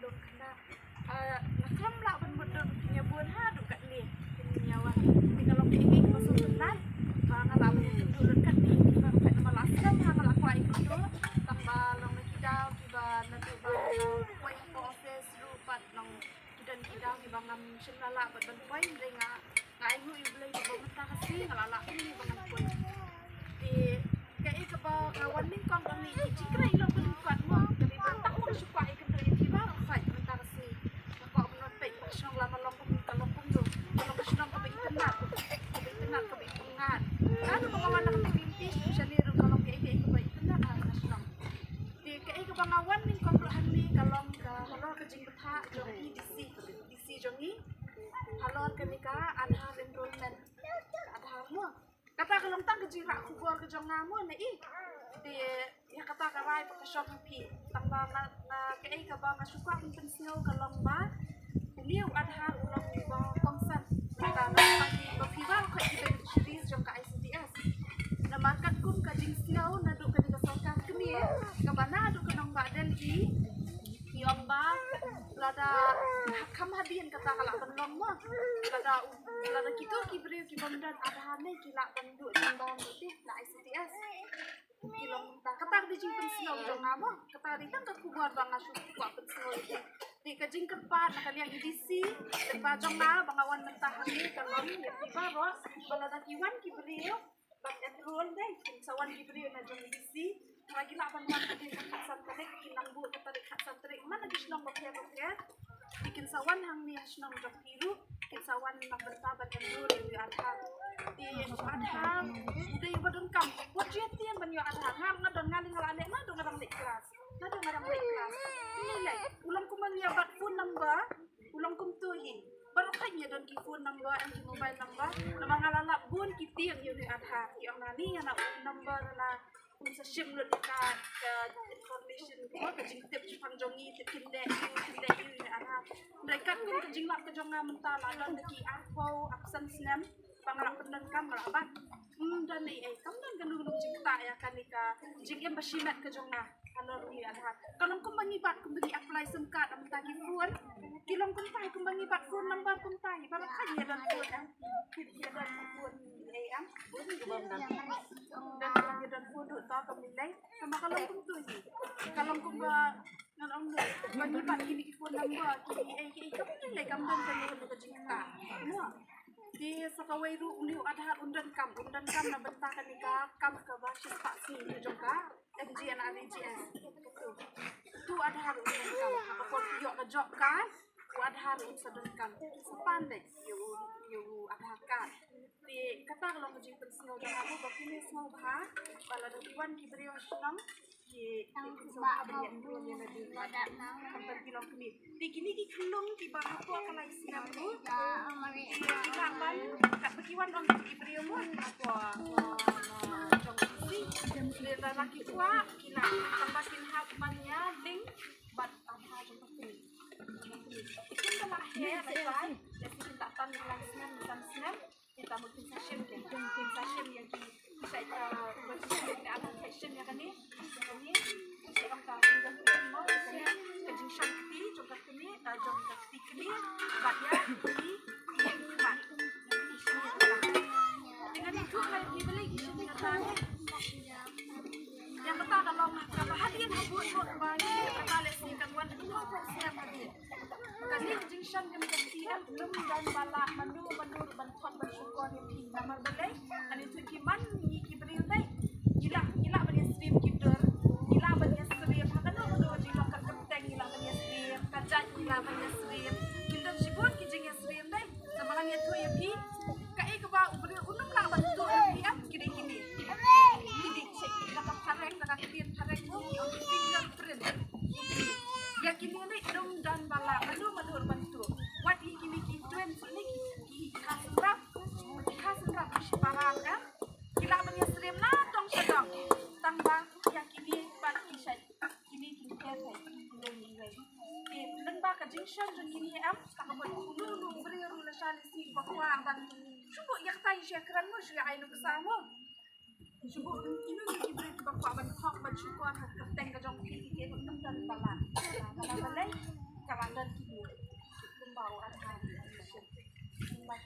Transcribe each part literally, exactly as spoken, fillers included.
Nga khlem lah ban mutdur phi ïa bun haduh katne phin ïa wan. Te ka long kaei kaei kaba sngewtynnat ba nga lah ban ïakynduh lut katne, phi ba ruh katne ba la slem ha nga la kwah ïakynduh. Tang ba long na ki daw kiba naduh ba poi ha ka office ruh pat long ki don ki daw kiba ngam shym la lah bad ban poi, hynrei nga nga ainguh ïa U Blei ba mynta ka sngi nga la lah pynlong ba ngan poi. Te kaei kaba nga wan nyngkong ka long ki jingkren ïa long ba lyngkot mo, ka dei ba tang ba nga shu kwah ïakynduh ïa phi baroh khoit mynta ka sngi. Nga kwah ban wan peit ba ka shnong Lamallong ka long kumno, ka long ka shnong kaba itynnat, kaba itynnat, kaba ipyngngad. Naduh ba nga wan na ka P P M T shane ruh ka long kaei kaei kaba itynnat ha ka shnong. Te kaei kaba nga wan nyngkong ruh hangne ka long ka halor ka jingbthah jong i D C, D C jong i halor kane ka Aadhaar enrollment, Aadhaar mo. Kata ka long tang ka jingrah khubor ka jong nga mo na i. Te ïa kata ka rai ba ka shong ha phi. Tang ba nga, nga kaei kaba nga shu kwah ban pynsngew ka long ba une u Aadhaar u long uba kongsan. Kata na ba phi, ba phi baroh khoit ki beneficiaries jong ka I C D S. Namar katkum ka jingsngew naduh kane ka sorkar kmie kaba naduh ka nongbah Delhi ki ong ba lada kham hadien kata ka lah ban long mo. Lada, lada kito ki briew ki bym don Aadhaar ne ki lah ban duh jingdon ruh te na I C D S. Ki long mynta, kata ka dei jingpynsngew jong nga mo. Kata ka dei tang ka khubor ba nga shu kwah pynsngew ïa phi. Te ka jingkyrpad na ka liang i D C lyngba jong nga ba nga wan mynta hangne ka long ïa phi baroh ba lada ki wan ki briew ban enroll dei, kin sa wan ki briew na jong i D C. Ba ki lah ban wan hadien ka khatsan tarik, kin nang buh ka tarik khatsan tarik man la ki shnong bapher bapher. Te kin sa wan hangne ha shnong jong phi ruh, kin sa wan na ka bynta ban enroll ïa u Aadhaar. Te u Aadhaar u dei uba donkam. Wat ju ïa tieng ban ïoh Aadhaar. Nga, nga don, nga lei, nga la leh, naduh nga dang leit klas, naduh nga dang leit klas. Ngi leh u long kumba ngi ïa bat phone number. U long kumto hi. Baroh khoit ngi don ki phone number, em, ki mobile number. Namar nga la lap bun ki tieng ïa u Aadhaar. Ki ong na ni ïa na u number na um sa shim lut ka, ka information ko, ka jingtip shaphang jong ngi, tip kin dei ïa u, kin dei ïa u Aadhaar. Hynrei katkum ka jinglap ka jong nga mynta la don da ki arphew arphew snem ba nga la pyndonkam, nga la bat. Hmm, don ei ei, kam don kano kano jingktah ïa kane ka jingim ba shimet ka jong nga halor une u Aadhaar. Ka long kumba ngi bat, kumba ngi apply sim card mynta ki phone. Ki long kumta, kumba ngi bat phone number kumta, baroh khoit ngi don phone, em. Ngi don phone, ngi ei, em. Don, ngi don phone ruh, to kam lei. Tangba ka long kumto hi. Ka long kumba ngan ong, ba ngi bat kine ki phone number, kine ki ei ki ei, kam lei, kam don kano kano ka jingktah. Mo. Te sa kawei ruh une u Aadhaar un donkam, un donkam na bynta kane ka kam kaba shispah sngi jong ka M G N R E G S. Uto u Aadhaar un donkam. Ha ka por phi ïoh ka job card, u Aadhaar un sa donkam. Sa pan leit ïa u, ïa u Aadhaar card. Te kata ka long ka jingpynsngew jong nga mo ba phin ïa sngewbha ba lada ki wan ki briew ha shnong, ki, ki pynshong ka bniah, ki wan ïa lade. Khamtam ki long kmie. Te kine ki khyllung kiba hapoh ka lai snem ruh, ki lah ban, katba ki wan ong ki briew mo hapoh, uh, uh, jong D C. Te lada ki kwah, ki lah, tangba kin hap ban ïa link bad Aadhaar jong ka kmie. Ki kin da lah heh, lehse kin da tan lai snem, san snem. Kita mut kin sa shim, kin, kin sa shim ïa ki, ki sa, eh, question, ïa ki alam question ïa kane, ïa kane, ki sa ong ka fingerprint mo, ïa kane, ka jingshong kti jong ka kmie, eh, jong ka kti kmie, bad ïa ki, ki, ki, ki shim ïa ka. Te ngan ïathuh ïa ki balei ki shim ïa ka. Ïa kata ka long kaba hadien ha bun bun ba ngi, kata lehse kan wan da ki hynñiew snem hadien. Kane ka jingshong kti em, lum don ba lah mano mano ruh ban thok ban shukor ïa phi. Namar balei? Kane tu ki man ngi ki briew dei. Ngi lah, ngi lah ban ïasyriem ki dur. Ngi lah ban ïasyriem ha kano kano ka jinglong, ka kyrteng ngi lah ban ïasyriem, ka jait ngi lah ban ïasyriem. Ki don shibun ki jingïasyriem dei. Namar ngan ïathuh ïa phi, kaei kaba u briew un ym lah ban tuh ïa phi em, ki dei kine. Kine ki shait, da ka phareng, da ka ktien phareng, ki ong ki fingerprint. Ïa kine lei lum don ba lah mano mano ruh ban tuh. Wat ïa kine ki twins ne ki, ki kha synrap, ki kha synrap ki shiparam em, ki lah ban ïasyriem na dong sha dong. Tangba ïa kine pat ki shait, kine ki kher hi, ki lei lei. Te lyngba ka jingshong jong kine em, tang ba uno uno u briew ruh lashai lashisien ba kwah ban shu buh ïa kata, ïa shu kren mo, shu ïa ai nuksa mo. Shu buh ïa kine ki briew kiba kwah ban thok ban shukor ha ka kyrteng ka jong phi, ki ïa ym don ba lah. Namar balei? Ka la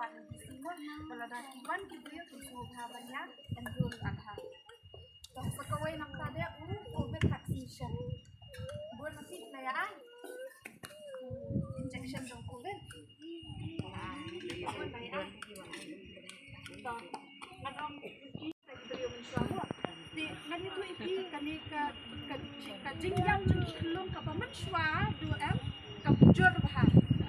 pat na ki sima, ba lada ki wan ki briew ki sngewbha ban ïa enroll Aadhaar. To sa kawei na ka dei u COVID vaccination. Bun na phi la ïa ai injection jong COVID. Bun la ïa ai. To ngan ong Te ngan ïathuh ïa phi kane ka, ka, ka jingïap jong ki khyllung kaba mynshuwa du em ka jur bha.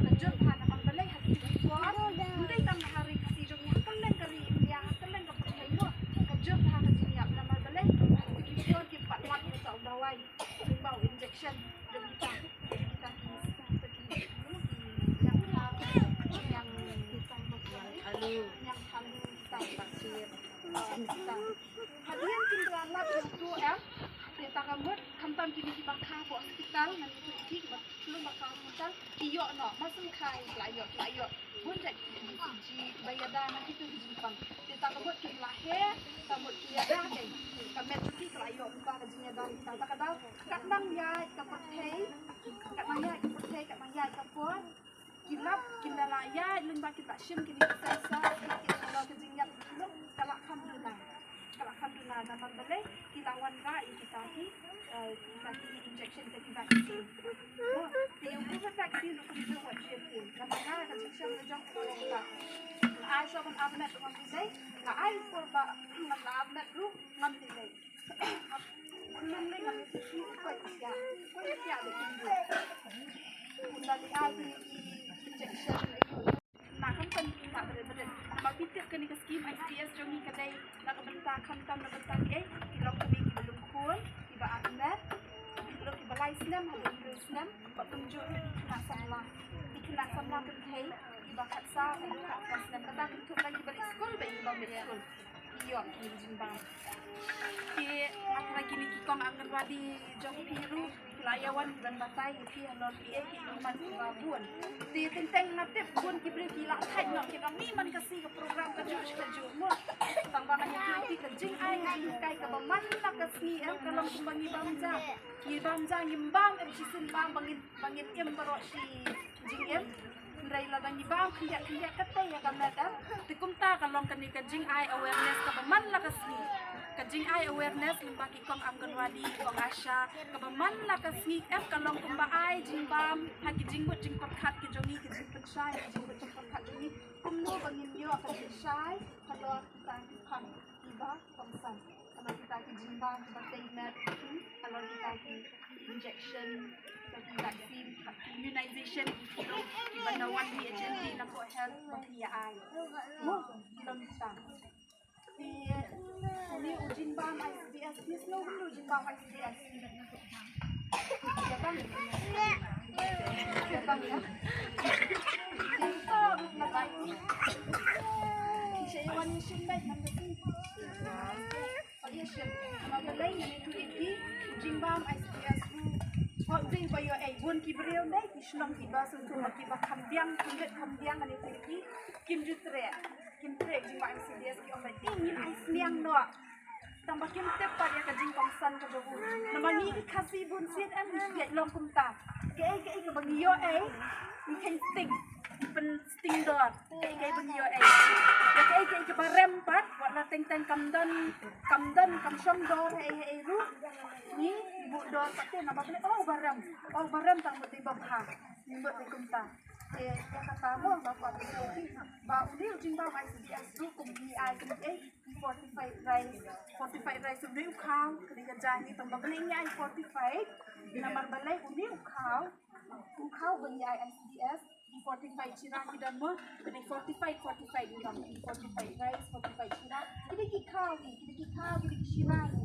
Ka jur bha namar balei ha kine ki por. Ym dei tang ha ri Khasi jong ngi, ha kylleng ka ri India, ha kylleng ka pyrthei mo. Ka jur bha ka jingïap namar balei ha kine ki por kim pat wad ïa u dawai. Ba u injection jong kita, kita ki, kita ki, yang, yang, yang, yang, yang, yang, Hadien kin da lap ïa uto em. Te ta ka mut khamtam kine kiba kha ha hospital, ngan ïathuh ïa ki, kiba khlem ba kha ha hospital ki ïoh noh, ma sngewkha ki la ïoh, ki la ïoh. Bun jait ki BCG kiba ïada na kito ki jingpang. Te ta ka mut ki la heh, ta mut ki ïada, te ka met jong ki ki la ïoh lyngba ka jingïada kita. Ta ka daw kat nang ïaid ka pyrthei, kat nang ïaid ka pyrthei, kat nang ïaid ka por. Ki lap, kin da la ïaid lyngba, kin da shim kine ki sensor, ki, ki, ki, ka jingïap ki khyllung ka la kham duna. Ka la kham duna namar balei ki la wanrah ïa kita ki, eh, kita ki injection, kita ki vaccine. Oh, te ïa u COVID vaccine ruh kumjuh wat shim pun. Namar nga ka jingshem ka jong nga ruh nga ai shuwa ban armet ruh ngam lei. Nga ai por ba ngan la armet ruh ngam lei. Na khamtam, na bret bret. Namar phi tip kane ka skim ICDS jong ngi ka dei na ka bynta khamtam, na bynta kiei, ki longkmie kiba lum khun, kiba armet, ki lok kiba lai snem haduh hynriew snem, bad kumjuh ruh ki khynnah samla. Ki khynnah samla kynthei kiba khatsaw haduh khatphra snem. Kata kynthup ba kiba leit skul bad kiba ym leit skul. Ïoh ki jingbam. Ki, nga kyrpad kine ki kong Anganwadi jong phi ruh ki la ïa wan ban batai ïa phi halor kiei kiei ki mat kiba bun. Te teng teng nga tip bun ki briew ki la thait noh, ki ong ni man ka sngi ka program kajuh kajuh mo. Tang ba nga ïathuh ïa phi ka jingai ka jinghikai kaba man la ka sngi em ka long kumba ngi bam ja. Ngi bam ja, ngim bam em shisien bam ba ngin, ba ngin im baroh shi jingim. Hynrei lada ngi bam khyndiat khyndiat katei ïa ka met em. Te kumta ka long kane ka jingai awareness kaba man la ka sngi. Ka jingai awareness lyngba ki kong Anganwadi, kong ASHA, kaba man la ka sngi em ka long kumba ai jingbam ha ki jingmut jingpyrkhat ki jong ngi, ki jingpynshai ha ki jingmut jingpyrkhat jong ngi. Kumno ba ngin ïoh ka jingshai halor kita ki phang kiba kongsan. Halor kita ki jingbam kiba tei met, hmm, halor kita ki injection, kita ki vaccine, kita ki immunization, kita kiba na one day agenda na ka health ba ki ïa ai. Mo, long kita. Te une u jingbam ICDS, phi sngew kumno u jingbam ICDS? Ïa bang. Ïa bang ïa. Te to, na bang. Phi sa ïa wan ïa shim beit, man ka sngi. Namar balei ngan ïathuh ïa phi, u jingbam ICDS ruh, hok dei ba ïoh ei, bun ki briew dei ki shnong kiba sngewthuh, kiba kham biang, kham biang, ngan ïathuh ïa phi, kim ju treh, kim treh jingbam ICDS, ki ong ba, eh, ngin ai sniang noh. Tang ba kim tip pat ïa ka jingkongsan ka jong u. Namar ngi ki Khasi bun sien em ngi shu ïaid long kumta. Kaei kaei kaba ngi ïoh ei, ngi kheiñ sting, ngi pynsting dor. Kaei kaei ba ngi ïoh ei. Ïa kaei kaei kaba rem pat, wat la teng teng kam don, kam don, kam shong dor haei haei ruh. Ngi buh dor pat te namar ba, oh, ba rem, oh, ba rem tang mut dei ba bha. Ngi mut dei kumta. Te ïa kata mo ba pat ba u dei u jingbam ICDS ruh kum ngi ai kum ei. Fortified rice, fortified rice une u khaw, kane ka jaiñ, tang ba balei ngi ai fortified, namar balei une u khaw, u khaw ba ngi ai ICDS, ki fortified shira ki don mo, kane fortified, fortified ki don, fortified rice, fortified shira, kine ki khaw ki, kine ki khaw, kine ki shira ki.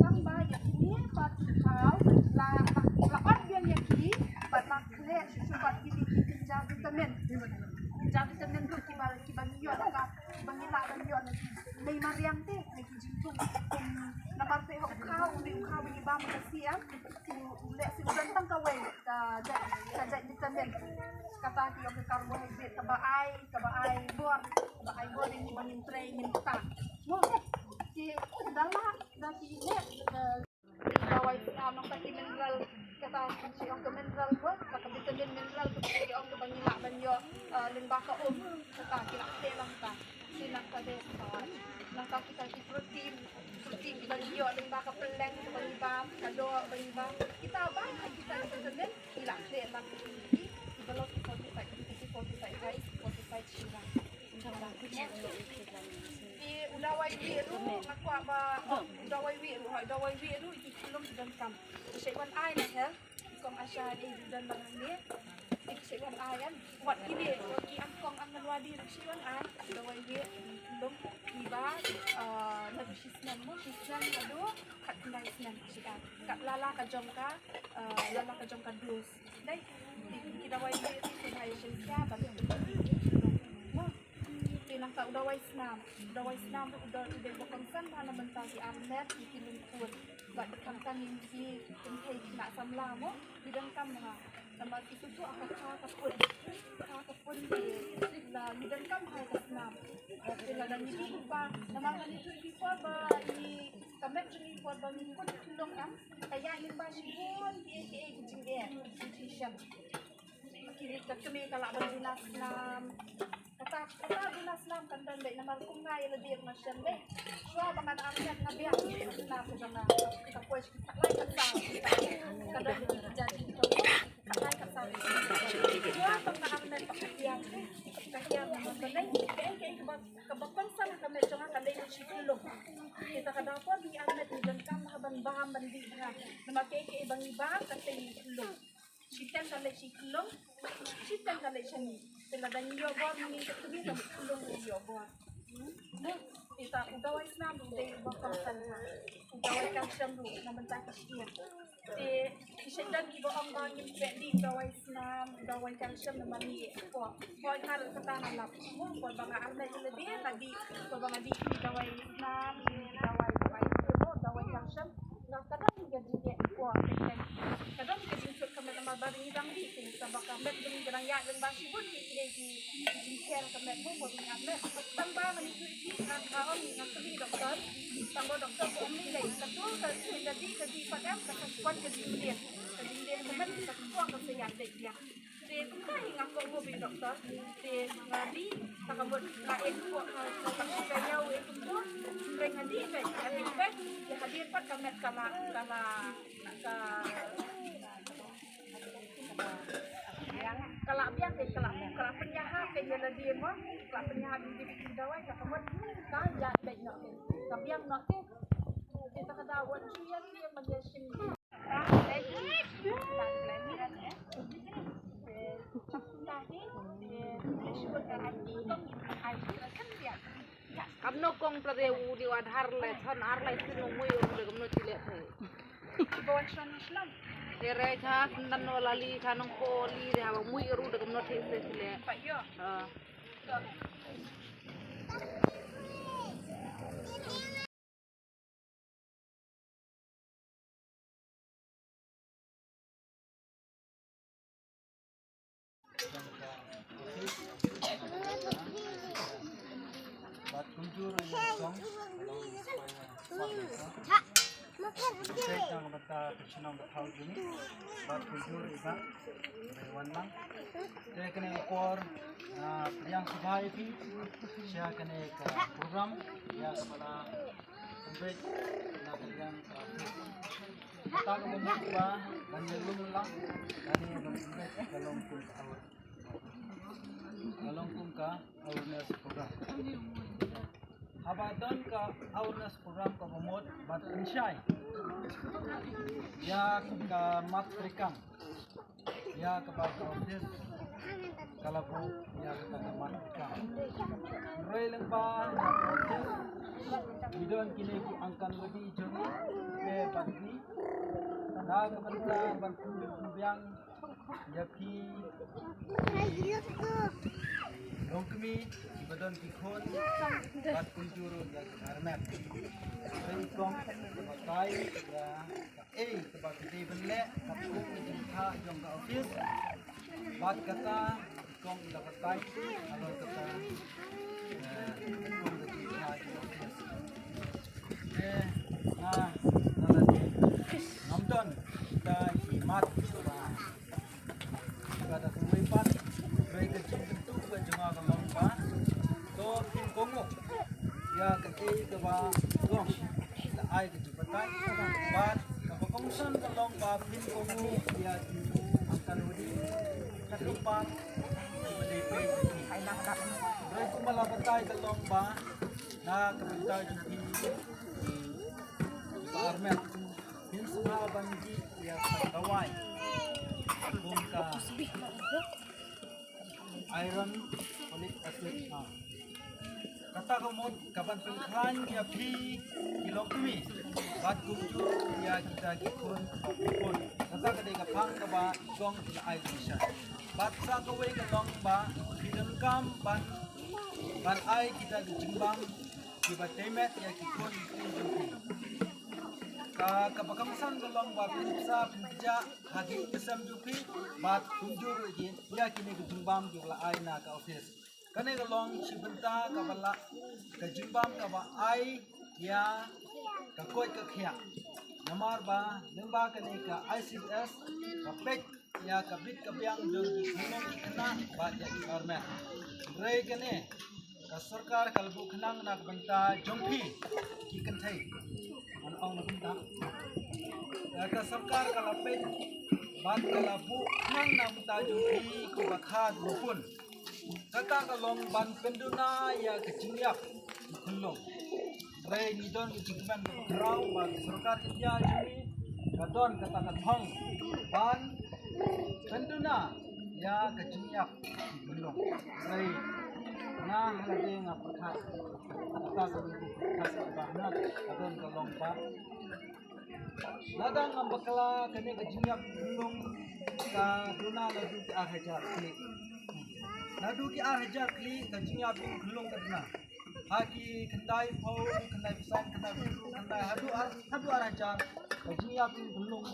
Tang ba ïa kine pat ki khaw, la, la, la ot biang ïa ki, bad la khleh shuh shuh bad kine ki kynja vitamin. Kynja vitamin ruh kiba, kiba ngi ïoh na ka, kiba ngi lah ban ïoh na ki mei mariang te, na ki jingthung. Kum namar te ha u khaw, une u khaw ba ngi bam ka siem, u, u leh shuh u don tang kawei ka jait, ka jait vitamin. Kata ki ong ka carbohydrate kaba ai, kaba ai bor, kaba ai bor ïa ngi ba ngin trei ngin ktah. Mo, ki da la, da Dawai, ah, nangta ki mineral, kata ki ong ka mineral ko, kata ka vitamin mineral ko, ki ong ka ba ngi lah ban ïoh, ah, lyngba ka um, kata ki lah teh lang kata. Ki nangta de, ah, nangta kita ki protein, protein ki ba ngi ïoh lyngba ka pylleng, ka ba ngi bam, ka doh, ba ngi bam. Kita bam, kita ki vitamin, ki lah teh lang ki, ki ba long ki fortified, ki fortified rice, ki fortified sugar. Te u dawai wieh ruh nga kwah ba, u dawai wieh ruh, u dawai wieh ruh, ki khyllung ki donkam. Ki shait wan ai na her, kong Asha dei ki don lang ne. Ki shait wan ai em. Wat kine, ki angkong Anganwadi ruh ki shait wan ai. U dawai wieh, ki khyllung, ki ba, eh, naduh shi snem mo, shi snem naduh khatkhyndai snem ki shait ai. Kat lala ka jong ka, eh, lala ka jong ka dose. Dei, ki, ki dawai wieh ruh ki ba ïa shim khia ban ïa ki khyllung. Mo. Te nangta u dawai snam, u dawai snam ruh u dei, u dei ba kongsan bha na bynta ki armet, ki lyngkhuid. Bad khamtam ïa ki kynthei khynnah samla mo, ki donkam bha. Namar ki shu tuh ha ka kha ka pun, kha ka pun te la ki donkam bha ka snam. Te lada ngi dih lypa, namar ngi dih lypa ba ngi, ka met jong ngi por ba ngi pun khyllung em, ka ïaid lyngba shibun kiei kiei ki jingeh, ki jingshem. Ka kmie ka lah ban bina snam. Kata, kata bina snam kan don beit namar kum nga ïa lade nga shem beit. Shuwa ba ngan armet nga biang snam ka jong nga. Ka poi shi khatlai khatsaw. Ka don beit ki jait ki jong ka khatlai khatsaw. Shuwa ba nga armet ka biang. Ka biang namar ka lei kaei kaei kaba, kaba kongsan ha ka met jong nga ka lei shi khyllung. Kita ka dei por ngi armet ngi donkam bha ban bam ban dih bha. Namar kaei kaei ba ngi bam ka tei khyllung. Shiteng ka leit shi khyllung, shiteng ka leit shane. Te lada ngi ïoh bor, ngi ka kmie ka khyllung ngi ïoh bor. Te ta u dawai snam u dei uba kongsan ha. U dawai calcium ruh na bynta ki shyieng. Te ki shait don kiba ong ba ngim treh dih u dawai snam, u dawai calcium namar ngi ïeh kpoh. Kpoh nga ruh kata nga lap. Mo, por ba nga armet ïa lade nga dih, por ba nga dih ki dawai snam, ki dawai, dawai, dawai calcium. Nga ka don ka jingeh kpoh, ka don ka jingkut ka met namar ba ngi dang dih, kaba ka met jong ngi ka dang ïaid lyngba shibun ki, ki, ki, ki jingker ka met mo, mo ngi ïa met. Tang ba ngi kut ki, nga, nga ong nga kylli doktor, tang ba doktor ka ong ngi lei, ka tu ka, ka dih, ka dih pat em, ka sa kwah ka jingdien, ka jingdien ka met, ka kwah ka sa ïaid leit biang. Te kumta hi nga kohnguh bad doktor. Te nga dih, ta ka mut nga ïeh kpoh ha, ha ka shu ka ïaw ïeh kumto. Te nga dih bad, nga dih bad, ïa hadien pat ka met ka la, ka la, ka, ka la biang te ka la, ka la pynïaha te ïa lade mo, ka la pynïaha bad ki dawai, ta ka mut ka ïaid bad noh te. Ka biang noh te. Te ta ka daw wat shu ïa te man ïa shim. Kamno kong plate u di wa dhar le chon ar lai sinu mui ru de kamno chile the. Te re cha nan no lali cha nong ko li de ha mui ru de kamno the se chile. Ah. Bad kumjuh ruh ïa kong, ïa kong ïa kong. Bad kumjuh ruh ïa kong. Te kane ka por, ah, pdiang sngewbha ïa phi sha kane ka program ïa kaba la pynbeit na ka liang ka. Kata kaba mut ba ban ïalum lang kane ban pynbeit ka long kum ka awar, ka long kum ka awareness program. Haba don ka awareness program kaba mut ban pynshai ïa ka mat treikam. Ïa kaba ka office ka la buh ïa kata ka mat treikam. Hynrei lyngba ïa ka office ngi don kine ki Anganwadi jong ngi, te bad ngi da ka bynta ban pynbiang ïa phi longkmie kiba don ki khun bad kumjuh ruh ïa ki armet. Hynrei kong kaba tai ïa Ei, kaba ki dei ban leh, ka puk ka jingtha jong ka office. Bad kata, kong da batai, halor kata, eh, kong ka jingtha jong ka office. Eh, nga, Ka kaei kaba long la ai ka jingbatai bad kaba kongsan ka long ba phin kohnguh ïa ki Anganwadi ka lympung ba dei peit. Hynrei kumba la batai ka long ba na ka bynta jong phi ba armet phin sngewbha ban dih ïa ka dawai kum ka iron folic acid. Ha kata ka mut ka ban pynkhlaiñ ïa phi ki longkmie bad kumjuh ïa kita ki khun ki khun. Kata ka dei ka phang kaba i kong i la ai donation. Bad sa kawei ka long ba phi donkam ban ban ai kita ki jingbam kiba tei met ïa ki khun ki khun jong phi. Ka kaba kongsan ka long ba phin sa phin pynjah ha ki ïing ki sem jong phi bad kumjuh ruh ïa kine ki jingbam kiba la ai na ka office. Kane ka long shi bynta kaba la ka jingbam kaba ai ïa ka koit ka khiah. Namar ba lyngba kane ka I C D S ka peit ïa ka bit ka biang jong ki khynnah ki khynnah bad ïa ki armet. Hynrei kane ka sorkar ka la buh khnang na ka bynta jong phi ki kynthei. Ngan ong na ka bynta. Ka sorkar ka la peit bad ka la buh khnang na ka bynta jong phi kiba kha kiba pun. Kata ka long ban pynduna ïa ka jingïap ki khunlung. Hynrei ngi don ka jingkmen kaba khraw ba ka sorkar India jong ngi ka don kata ka thong ban pynduna ïa ka jingïap ki khunlung. Hynrei nga ha lade nga pyrkhat kata ka long ba nga ka don ka long ba lada ngam bakla kane ka jingïap ki khunlung ka duna naduh ki ar hajar khlieh. Naduh ki ar hajar khlieh ka jingïap ki khunlung ka duna. Ha ki khyndai phew, khyndai phew san, khyndai phew hynriew, khyndai haduh ar, haduh ar hajar ka jingïap ki khunlung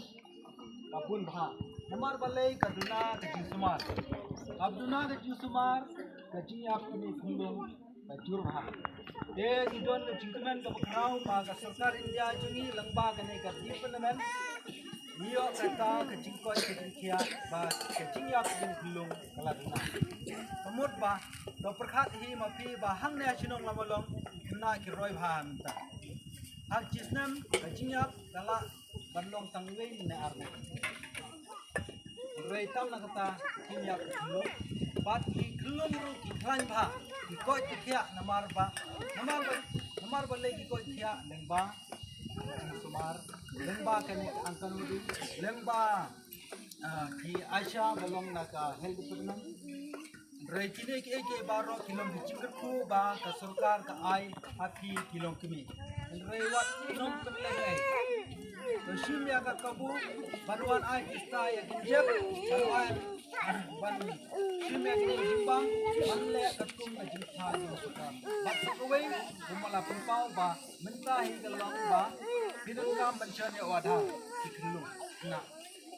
ka bun bha. Namar balei ka duna ka jingsumar. Haba duna ka jingsumar ka jingïap kine ki khunlung ka jur bha. Te ngi don ka jingkmen kaba khraw ba ka sorkar India jong ngi lyngba kane ka department ngi ïoh kata ka jingkoit ka jingkhiah ba ka jingïap ki khunlung ka la duna. Ka mut ba to pyrkhat hi ma phi ba hangne ha shnong Lamalong khynnah ki roi bha mynta. Ha ka snem ka jingïap ka lah ban long tang wei ne ar. Hynrei tam na kata ki jingïap ki khunlung bad ki khunlung ruh ki khlaiñ bha ki koit ki khiah namar ba namar ba namar balei ki koit ki khiah lyngba sumar lyngba kane ka Anganwadi lyngba ah, ki ASHA ba long na ka health department. Hynrei kine kiei kiei baroh ki long ki jingkyrkhu ba ka sorkar ka ai ha phi ki longkmie. Hynrei wat nym pynlehbeiñ. To shim ïa ka kabu ban wan ai kista ïa ki jep ban wan ban shim ïa ki jingbam ban leh katkum ka jingthaw jong ka sorkar. Bad sa kawei kumba la pynpaw ba mynta hi ka long ba phi donkam ban shon ïa u Aadhaar ki khunlung. Na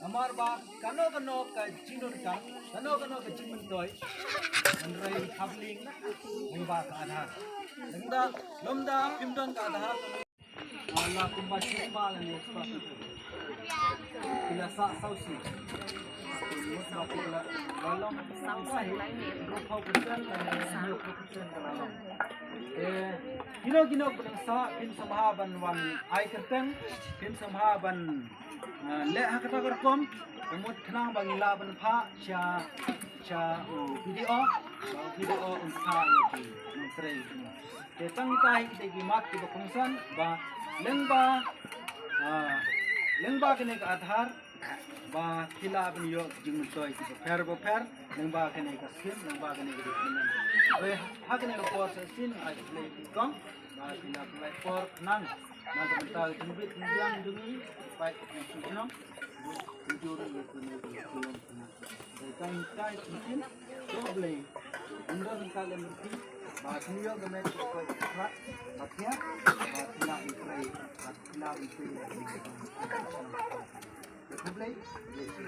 Namar ba kano kano ka jingdonkam, kano kano ka jingmyntoi, hynrei hap link lyngba ka Aadhaar. Lymda, lymda phim don ka Aadhaar. Wala kumba chimba lane spa. Phi la sah saw sien. Mut ba phi la long saw sien. Hynriewphew percent lane hynñiewphew percent ka la long. Eh, kino kino ba dang sah, phin sngewbha ban wan ai kyrteng, phin sngewbha ban Ah, leh ha kata ka rukom, ka mut khnang ba ngi lah ban phah sha, sha, uh, video, ba video un phah ïa ki nongtrei. Te tang kita hi kita ki mat kiba kongsan, ba lyngba, ah, lyngba kane ka Aadhaar, ba phi lah ban ïoh ki jingmyntoi kiba pher ba pher, lyngba kane ka skim, lyngba kane ka department. Hynrei ha kane ka por sa shisien, ai khublei ïa ki kong, ba phi la pynlait por khnang. Na ka bynta ka jingbit jingbiang jong ngi, peit ïa ki shnong, bad ujor ïa ki nongkyrshan. Dei tang ïa ka jingkyrkhu, to Blei un don ryngkat lem bad phi, ba phin ïoh ka met ka koit ka khrat, ba thiah, ba phin lah ban trei, ba phin lah ban trei. Ïa ka Blei, Blei.